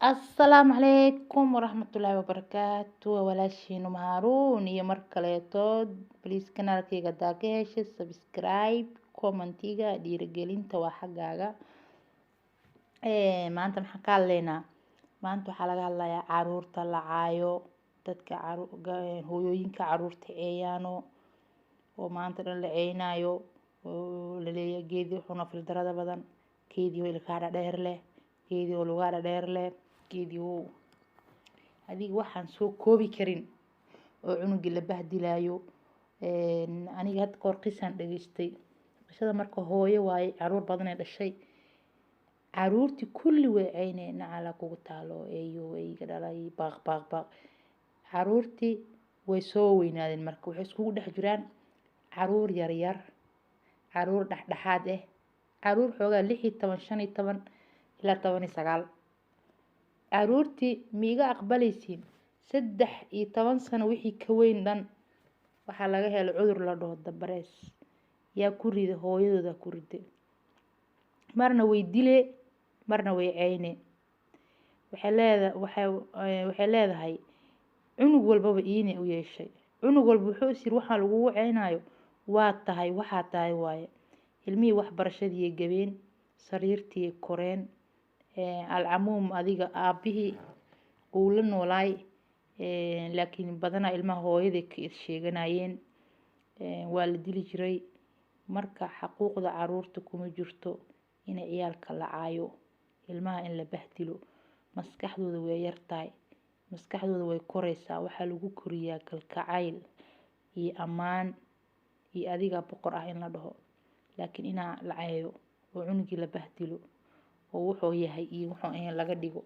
Asalaamu calaykum waraxmatullaahi wabarakaatu. Waa walaashiin Umu Haaruun iyo mar kaleeto. Please, kanaalkayga hadaa ka heshay, subscribe, commentiga, dhiirigelinta waa xaggaaga. Maanta maxaan ka hadlaynaa? Maanta waxaa laga hadlayaa caruurta la caayo, dadka hooyooyinka caruurta ceeyaano oo maanta dhan la ceynaayo oo laleeyahay geedii xuna, fildarada badan, geedii oo ilkaha dhadheer leh, geedii oo lugaha dhadheer leh, geedii oo adiga waxaan soo koobi karin oo cunugii la bahdilaayo. Aniga hadda kahor qisaan dhageystay. Qisada marka hooyo waaye, caruur badan ay dhashay. Caruurtii kulli way ceyneen: "Nacala kugu taalo, eeyo eyga dhalay, baaq baaq baaq." Caruurtii way soo weynaadeen. Marka waxay iskugu dhex jiraan caruur yar yar, caruur dhexdhexaad ah, caruur xoogaa 16, 15 ilaa 19. Caruurtii ma iga aqbalaysiin? 13 sano wixii ka weyn dhan waxaa laga helay cudur la dhaho depress. Yaa ku rida? Hooyadooda ku riday. Marna way dile, marna way ceyne. Waxay leedahay cunug walbaba iine u yeeshay. Cunug walba wuxuu is yiri, "Waxaa lagugu ceynayo waa tahay, waxaa tahay waaye." Ilmihii waxbarashadii gabeen, sariirtii koreen. Alcamuum, adiga aabihii uu la noolaay, laakiin badanaa ilmaha hooyaday ka is sheeganayeen. Waa la dili jiray. Marka xaquuqda caruurta kuma jirto inay ciyaalka la caayo, ilmaha in la bahdilo. Maskaxdooda way yartahay, maskaxdooda way koreysaa. Waxaa lagu koriyaa kalgacayl iyo ammaan iyo adiga boqor ah in la dhaho. Laakiin inaa la caayo oo cunugii la bahdilo oo wuxuu yahay iyo wuxuu ahayn laga dhigo,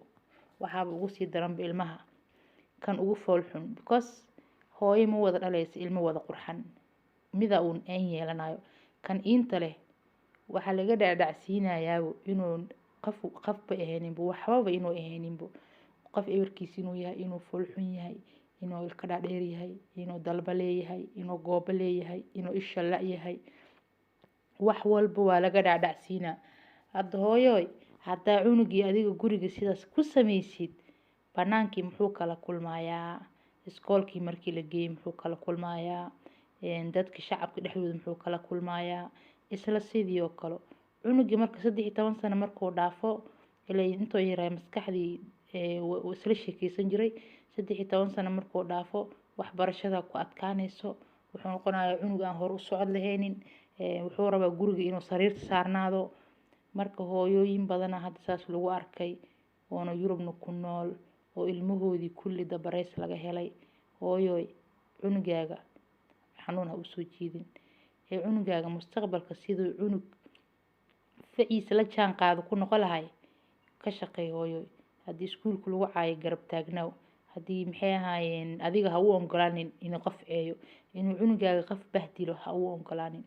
waxaaba ugu sii daranba ilmaha kan ugu fool xun, because hooyo ma wada dhalaysa ilmo wada qurxan. Mida uun een yeelanayo, kan iinta leh waxaa laga dhacdhacsiinayaaba inuu qof qofba ahayninba, waxbaba inuu ahayninba, qof eberkiis inuu yahay, inuu fool xun yahay, inuu ilka dhaadheer yahay, inuu dalba leeyahay, inuu goobo leeyahay, inuu isha la-yahay. Wax walba waa laga dhacdhacsiinaa. Hadda hooyoy, haddaa cunugii adiga guriga sidaas ku samaysid, banaankii muxuu kala kulmayaa? Iskoolkii markii la geeyey muxuu kala kulmayaa? Dadka shacabka dhexdooda muxuu kala kulmayaa? Isla sidii oo kale cunugii marka 13 sano markuu dhaafo, ilaa intuu yaray maskaxdii isla sheekeysan jiray. 13 sano markuu dhaafo, waxbarashada ku adkaanayso. Wuxuu noqonayaa cunug aan hor u socod lahaynin. Wuxuu rabaa guriga inuu sariirta saarnaado. Marka hooyooyin badana hadda saas lagu arkay oona Yurubna ku nool oo ilmahoodii kulli depress laga helay. Hooyoy, cunugaaga xanuun ha usoo jiidin ee cunugaaga mustaqbalka siduu cunug faciisa la jaan qaado ku noqon lahay ka shaqeey. Hooyoy, haddii iskuulka lagu caayo, garab taagnaaw. Haddii maxay ahaayeen, adiga ha u ogolaanin inuu qof ceeyo, inuu cunugaaga qof bahdilo ha u ogolaanin.